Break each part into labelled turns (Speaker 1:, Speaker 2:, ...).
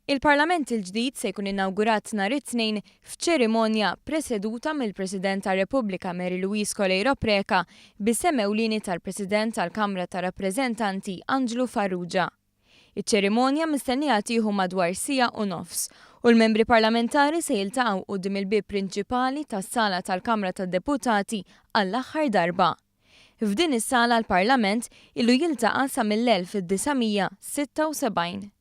Speaker 1: Il-Parlament il-ġdid se jkun inawgurat nhar it-Tnejn f'ċerimonja preseduta mill-President tar-Repubblika Mary Louise Coleiro Preca bis-sehem ewlieni tal-President tal-Kamra tar-Rappreżentanti Anġlu Farrugia. Iċ-ċerimonja mistennija tieħu madwar siegħa u nofs u l-membri parlamentari se jiltaqgħu quddiem il-bieb prinċipali tas-sala tal-Kamra tad-Deputati għall-aħħar darba. F'din is-sala l-Parlament ilu jiltaqa' sa mill-1976.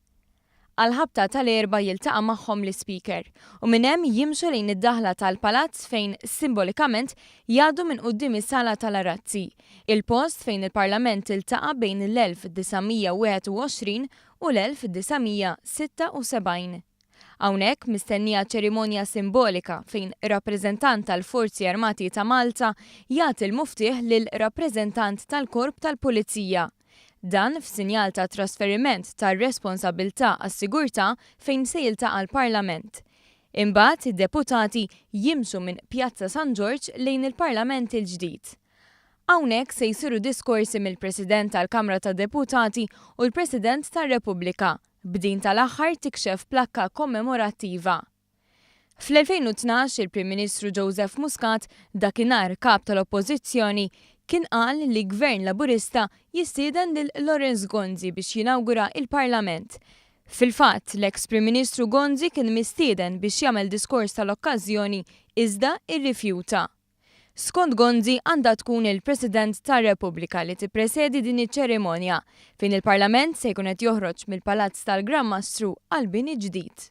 Speaker 1: Għall-ħabta tal-Erbgħa jiltaqa' magħhom l-Ispeaker u minn hemm jimxu lejn id-daħla tal-Palazz fejn simbolikament jgħaddu minn quddiem is-Sala tal-Arazzi, il-post fejn il-Parlament iltaqa' bejn l-1921 u l-1976. Hawnhekk mistennija ċerimonja simbolika fejn rappreżentant tal-Forzi Armati ta' Malta jagħti l-muftieħ lil rappreżentant tal-Korp tal-Pulizija. Dan f'sinjal ta' trasferiment tar-responsabbiltà għas-sigurtà fejn se jiltaqa' l-Parlament. Imbagħad id-deputati jimxu minn Pjazza San Ġorġ lejn il-Parlament il-ġdid. Hawnhekk se jsiru diskorsi mill-President tal-Kamra tad-Deputati u l-President tar-Repubblika, b'din tal-aħħar tikxef plakka kommemorattiva. Fl-2012 il-Prim Ministru Joseph Muscat, dakinhar Kap tal-Oppożizzjoni, kien qal li Gvern Laburista jistieden lil Lawrence Gonzi biex jinawgura il-Parlament. Fil-fatt, l-eks Prim Ministru Gonzi kien mistieden biex jagħmel diskors tal-okkażjoni iżda rrifjuta. Skont Gonzi għandha tkun il-President tar-Repubblika li tippresedi din iċ-ċerimonja fejn il-Parlament se jkun qed joħroġ mill-Palazz tal-Gran Mastru għal bini ġdid.